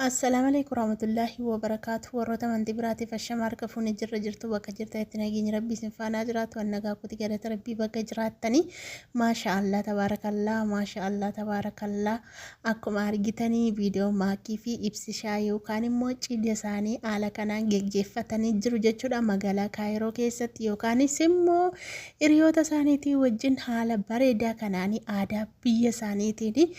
Assalaamu alaikum warahmatullaahi wabarakaatu. Warroota amantii biraatiif ashama harka fuunee jirra jirtu bakka jirtanitti nageenyi rabbii isin faanaa jiraatu. An nagaa kooti galata rabbii bakka jiraattanii. Maasha Allah tabaarakallaa, maasha Allah tabaarakallaa. Akkuma argitanii viidiyoo maakii fi ibsishaa yookaan immoo cidha isaanii haala kanaan geggeeffatanii jiru jechuudha magaalaa Kaayiroo keessatti yookaanis immoo hiriyoota isaaniitii wajjin haala bareedaa kanaanii aadaa biyya isaaniitiin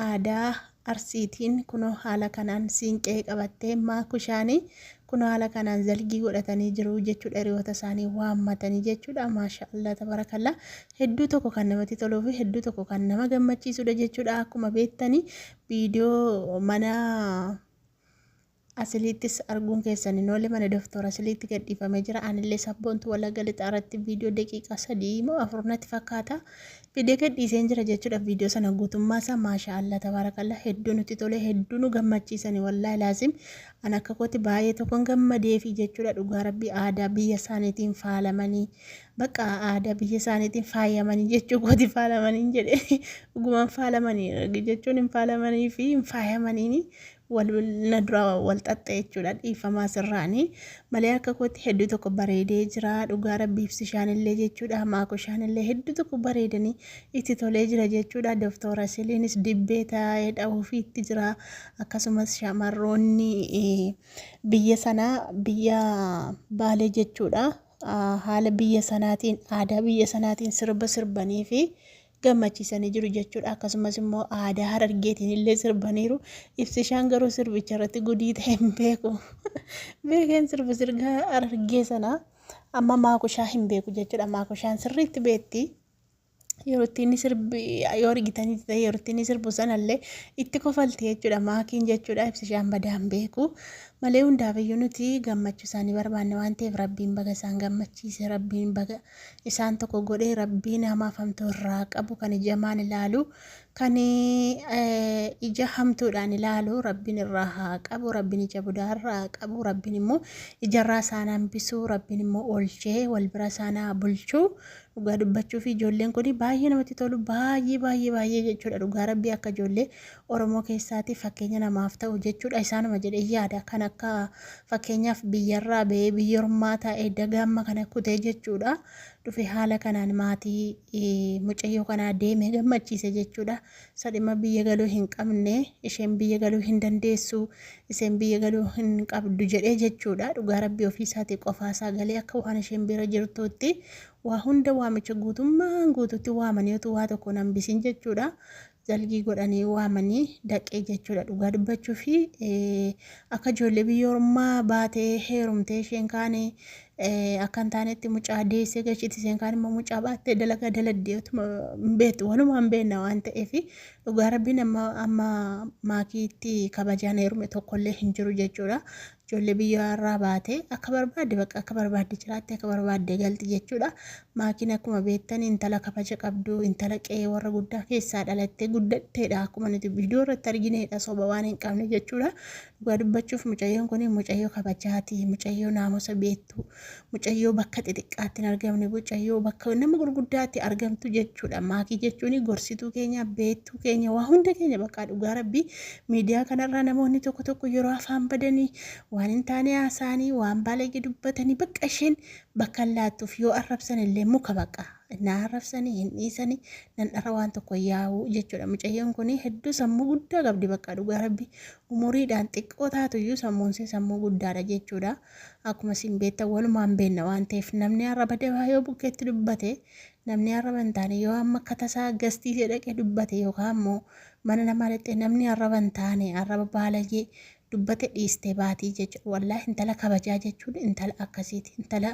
aadaa Arsiitiin kunoo haala kanaan siinqee qabattee maakushaanii kunoo haala kanaan zalgii godhatanii jiru jechuudha hiriyoota isaanii waammatanii jechuudha. Maasha Allah tabarakallah, hedduu tokko kan namatti toluu fi hedduu tokko kan nama gammachiisudha jechuudha. Akkuma beektanii viidiyoo mana Asiliittis arguun keessan hin oolle, mana Doktor Asiliitti gadhiifamee jira. Anillee Sabboontu Wallagga Lixaa irratti viidiyoo daqiiqaa 3 moo 4 natti fakkaata. Fidee gadhiiseen jira jechuudha. Viidiyoo sana guutummaa isaa maasha Allah tabaarakallaa, hedduu nutti tole, hedduu nu gammachiisani, wallaahi laazim an akka kootti baay'ee tokkon gammadeefi jechuudha. Dhugaa rabbii aadaa biyya isaaniitiin faalamanii, bakka aadaa biyya isaaniitiin faayamanii jechuu kooti, faalamanii jedhe, dhugumaan faalamanii jechuun hin faalamanii fi hin faayamanii wal na dura wal xaxxe jechuudha, dhiifamaa sirraanii malee. Akka kootti hedduu tokko bareedee jira dhugaa rabbii, ibsishaan illee jechuudha, maakushaan illee hedduu tokko bareedanii itti tolee jira jechuudha. Doktora Asiliinis dibbee taa'ee dha'uufiitti jira. Akkasumas shamarroonni biyya sanaa, biyya Baalee jechuudha, haala biyya sanaatiin, aadaa biyya sanaatiin sirba sirbanii fi gammachiisanii jiru jechuudha. Akkasumas immoo aadaa Harargeetiin illee sirbaniiru. Ibsishaan garuu sirbicha irratti gudii ta'e hin beeku. Beekeen sirba sirga Harargee sana amma maakushaa hin beeku jechuudha. Maakushaan sirriitti beekti. Yeroo itti inni sirbi yoo argitanii ta'e, yeroo itti inni sirbu sanallee itti kofalti jechuudha. Maakiin jechuudha, ibsishaan badaa hin beeku. Malee hundaafiyyuu nuti gammachuu isaanii barbaanne waan ta'eef, rabbiin baga isaan gammachiise, rabbiin baga isaan tokko godhee, rabbiin hamaaf hamtuu irraa qabu, kan ija hamaan ilaalu, kan ija hamtuudhaan ilaalu rabbiin irraa haa qabu, rabbiin ija budaa irraa haa qabu, rabbiin immoo ijarraa isaan hambisuu, rabbiin immoo oolchee wal bira isaan haa bulchuu. Dhugaa dubbachuu fi ijoolleen kun baay'ee namatti tolu, baay'ee baay'ee baay'ee jechuudha. Dhugaa rabbii akka ijoollee Oromoo keessaati fakkeenya namaaf ta'u jechuudha isaanuma jedhee yaada. Kan akka fakkeenyaaf biyyarraa ba'ee biyya ormaa taa'ee dagaamma kana kutee jechuudha dhufe haala kanaan maatii mucayyoo kanaa deemee gammachiise jechuudha. Sadhima biyya galuu hin qabne, isheen biyya galuu hin dandeessu, isheen biyya galuu hin qabdu jedhee jechuudha. Dhugaa rabbii ofii isaatii qofaasaa galee akka waan isheen bira jirtuutti waa hunda waamicha guutummaan guututti waamanii utuu waa tokko hin hambisin jechuudha. Zalgii godhanii waamanii daqee jechuudha. Dhugaa dubbachuu fi akka ijoollee biyya ormaa baatee heerumtee isheen kaane akka hin taanetti mucaa deessee galchiti, isheen kaan immoo mucaa baattee dalagaa daladdee utuma hin beektu, walumaa hin beekna waan ta'eef. Dhugaa rabbiin amma amma maakiitti kabajaan heerume tokkollee hin jiru jechuudha. Ijoollee biyya irraa baatee akka barbaadde, bakka akka barbaadde jiraatte, akka barbaadde galti jechuudha. Maakiin akkuma beektan intala kabaja qabdu, intala qe'ee warra guddaa keessaa dhalattee guddatteedha. Akkuma nuti viidiyoo irratti argineedha, soba waan hin qabne jechuudha. Dhugaa dubbachuuf mucayyoon kun mucayyoo kabajaati, mucayyoo naamusa beektu, mucayyoo bakka xixiqqaatti hin argamne, mucayyoo bakka nama gurguddaatti argamtu jechuudha. Maakii jechuun gorsituu keenya, beektuu keenya, waa hunda keenya bakka. Dhugaa rabbii miidiyaa kanarraa namoonni tokko tokko yeroo afaan badanii waan hin taane haasa'anii, waan baay'ee dubbatanii, bakka isheen bakka hin laattuuf yoo arrabsan illee muka bakka na arrabsanii hin dhiisanii nan dharra waan tokko yaa'u jechuudha. Mucayyoon kun hedduu sammuu guddaa qabdi bakka. Dhugaa rabbi umuriidhaan xiqqoo taatuyyuu sammuun ishee sammuu guddaadha jechuudha. Akkuma isin beektan, walumaan beekna waan ta'eef, namni arraba dabaa yoo bukkeetti dubbate, namni arraba hin taane yoo amma akka tasaa gastiisee dhaqee dubbate yookaan immoo mana namaa dhaqxee namni arraba hin taane arraba baalagee dubbate, dhiistee baatii jechuudha. Wallaahi intala kabajaa jechuun intala akkasiiti. Intala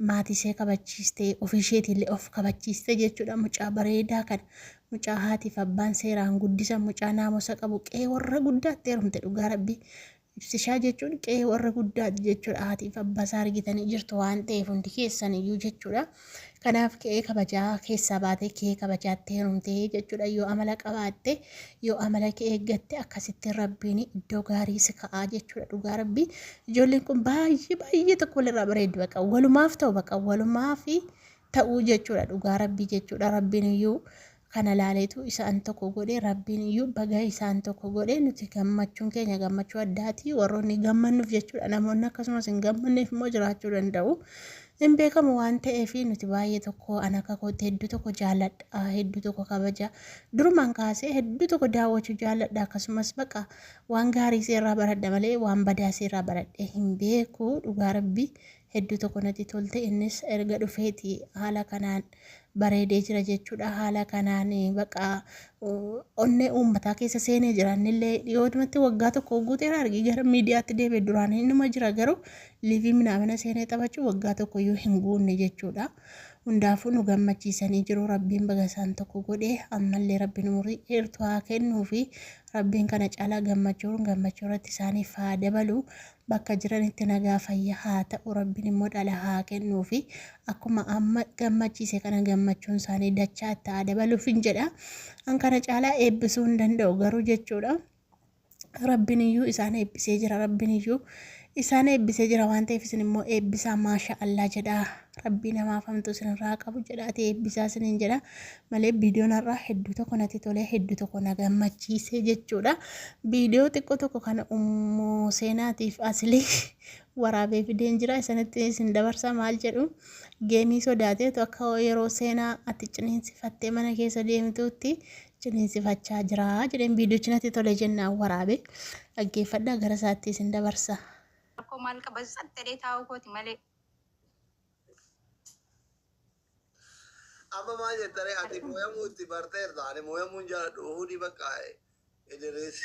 maatii ishee kabachiistee, ofii isheetiillee of kabachiistee jechuudha. Mucaa bareedaa kana, mucaa haatiif abbaan seeraan guddisan, mucaa naamusa qabu, qe'ee warra guddaatti heerumte dhugaa rabbii. Ibsishaa jechuun qe'ee warra guddaati jechuudha. Haatiif abbaa isaa argitanii jirtu waan ta'eef hundi keessan iyyuu jechuudha. Kanaaf qe'ee kabajaa keessaa baatee qe'ee kabajaatti heerumtee jechuudha. Yoo amala qabaatte, yoo amala kee eeggatte, akkasitti rabbiin iddoo gaarii si ka'aa jechuudha. Dhugaa rabbii ijoolleen kun baay'ee baay'ee tokko walirraa bareeddi, baqa walumaaf ta'u, baqa walumaaf ta'uu jechuudha. Dhugaa rabbii jechuudha. Rabbiin iyyuu Kana laaleetu isaan tokko godhe. Rabbiin iyyuu baga isaan tokko godhe. Nuti gammachuun keenya gammachuu addaati, warroonni gammannuuf jechuudha. Namoonni akkasumas hin gammanneef immoo jiraachuu danda'u. Hin beekamu waan ta'eef, nuti baay'ee tokko, an akka kootti hedduu tokko jaalladha, hedduu tokko kabaja. Durumaan kaasee hedduu tokko daawwachuu jaalladha. Akkasumas baqa waan gaarii seerraa baradha malee waan badaa seerraa baradhee hin beeku. Dhugaa Rabbii, hedduu tokko natti tolte. Innis erga dhufeeti haala kanaan bareedee jira jechuudha. Haala kanaan baqa onnee uummataa keessa seenee jira. Innillee dhiyoodumatti waggaa tokko guuteera argee gara miidiyaatti deebi'e. Duraan innuma jira, garuu live minaamina seenee taphachuu waggaa tokko iyyuu hin guunne jechuudha. Hundaafuu nu gammachiisanii jiru. Rabbiin baga isaan tokko godhe. Ammallee Rabbiin umurii dheertuu haa kennuu fi Rabbiin kana caalaa gammachuun gammachuu irratti isaaniif haa dabalu. Bakka jiranitti nagaa fayyaa haa ta'u. Rabbiin immoo dhala haa kennuu fi akkuma amma gammachiise kana gammachuun isaanii dachaa itti haa dabaluuf hin jedha. An kana caalaa eebbisuu hin danda'u garuu jechuudha. Rabbiin iyyuu isaan eebbisee jira. Rabbiin iyyuu isaan eebbisee jira waan ta'eef, isin immoo eebbisaa, maasha Allah jedha. Rabbii namaaf hamtuu isinirraa qabu jedhaati eebbisaa isiniin jedha malee, viidiyoon har'aa hedduu tokko natti tolee, hedduu tokko na gammachiisee jechuudha. Viidiyoo xiqqoo tokko kana ummoo seenaatiif asilii waraabee fideen jira, isanitti isin dabarsa. Maal jedhu? Game sodaateetu akka yeroo seenaa ati ciniinsifattee mana keessa deemtuutti ciniinsifachaa jira jedheen. Viidiyochi natti tole jennaan waraabe. Dhaggeeffadhaa, gara isaatti isin dabarsa. Rakkoo maal qaba? Saxxadhee taa'uu kooti malee. Amma maal jettare? Ati mooyamuu itti barteerta. Ani mooyamuun jaaladhu. Uhudii bakka Idris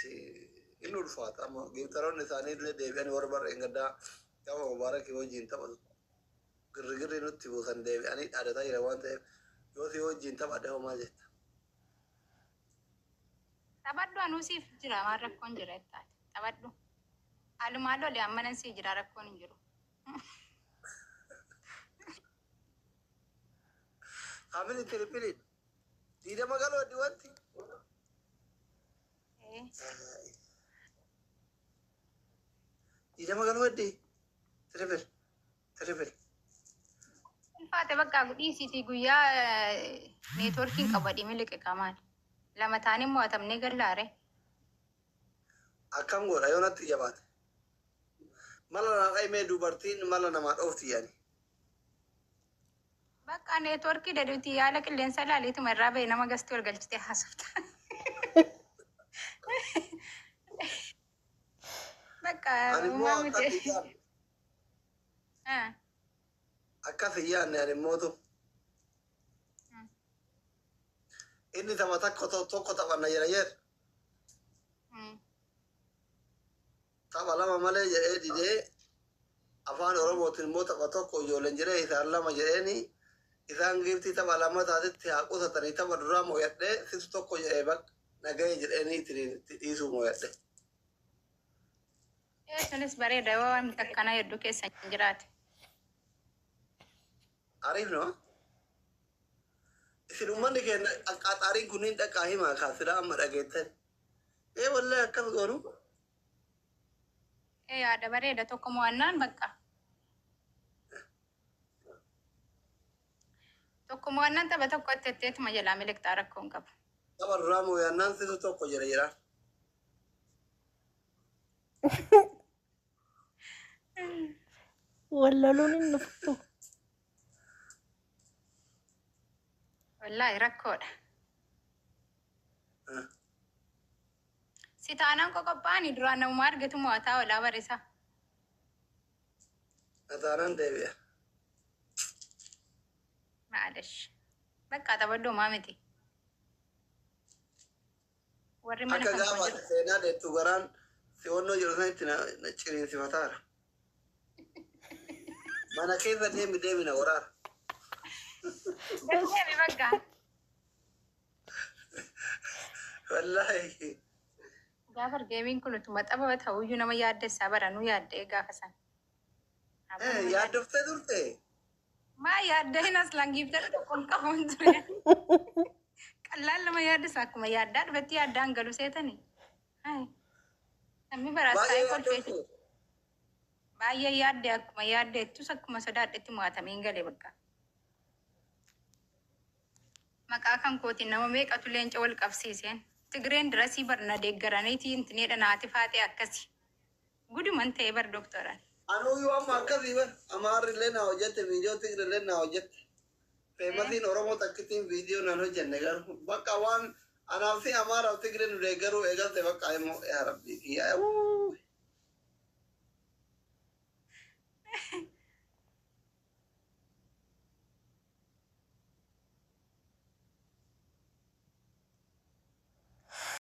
inni ulfaata. Amma giiftaroonni isaanii illee deebi'anii warra barreen gaddaa gaafa Mubaarakii wajjin taphatu girrigirri nutti buusan deebi'anii dhaadataa jira waan ta'eef, yoo si wajjin taphadhe hoo maal jetta? Taphadhu, anuu siif jira, maal rakkoon jira jettaati. Taphadhu. Haalumaa lole, ammanan sii jira, rakkoon hin jiru. Family, triple 20 galoo addi wanti. 20 galoo addi, triple, triple. Ulfaate, bakka dhiisiitii guyyaa networkiin qabu adii liqe maal. Lama taanee mo'atamnee gallaare. Akkam godha yoo natti jabaate? Mala naa dhahimee, dubartiin mala namaa dhoofti yaani. Bakka networkii daduuti yaala qilleensa ilaaleetuma irraa ba'e nama gastii ol galchitee haasofta. Bakka Ani immoo uumaa akkas miti. hin yaadne. Akkas hin yaadne ani immootu. Inni tapha tokko tokko taphanna jedha jedhe. Tapha lama malee jedhee didee, afaan Oromootiin immoo tapha tokko ijoolleen jedhee, isaan lama jedheeni. Isaan giiftii tapha lama taatetti haa qusatanii, tapha duraa mooyadhee situ tokko jedhee bakka nagahee jedheeni itti dhiisuu mooyadhe. Sunis bareeda yoo wanti akkanaa hedduu keessa hin jiraate. Ariif no? Isin uummanni keenya qaxaariin kunniin dhaqaa himaa kaasilaa amma dhageettan. Ee wallahi, akkas goonu. Ee, yaada bareeda, tokko mo'annaan bakka. Tokko mo'annaan tapha tokko itti jalaa miliqxaa, rakkoo hin qabu. Tapha duraa mooyannaan situ tokko jedhe jedha. Walloluun hin dhuftu. Wallaahi, rakkoodha. Si taanaan qoqophaa'anii duraan namuma argatu mo'ataa olaa barisa. Ataanaan deebi'a. Maalish. Bakka taphadhu, homaa miti. Warri mana Akka kan koo gaafa jiru. seenaa deettu garaan si'onnoo jedhu sanitti na ciriinsifataara. Mana keessa deemi deemi na waraara. Deemi bakka. Wallaahi. Gaafa gameiin kun utuma tapha ta'uyyuu nama yaaddessaa baranuu yaaddee gaafa san. Yaaddoftee turte. Maa yaadda hin aslaan giiftara tokko hin qabu hin ture. Qallaan nama yaaddessa, akkuma yaaddaa dhufetti yaaddaan galu seetani. Namni baraas Baay'ee taa'ee kolfee. yaaddoftee. Baay'ee yaadde, akkuma yaaddeettus akkuma sodaadhetti mo'atamee hin galee bakka. Maqaa kan kootiin nama meeqatu leenca wal qabsiiseen. Tigreen dirasii barna deeggaraniitii intineedha naati faatee akkasi. Guduman ta'e bar doktoran. Anuyyuu amma akkasii bar Amaarri illee naa hojjette, viidiyoo Tigre illee naa hojjette. Feemasiin Oromoo takkittiin viidiyoo naan hojjenne garuu bakka waan anaaf fi Amaaraaf Tigre nu deeggaruu eegalte bakka immoo yaa Rabbii kiyya.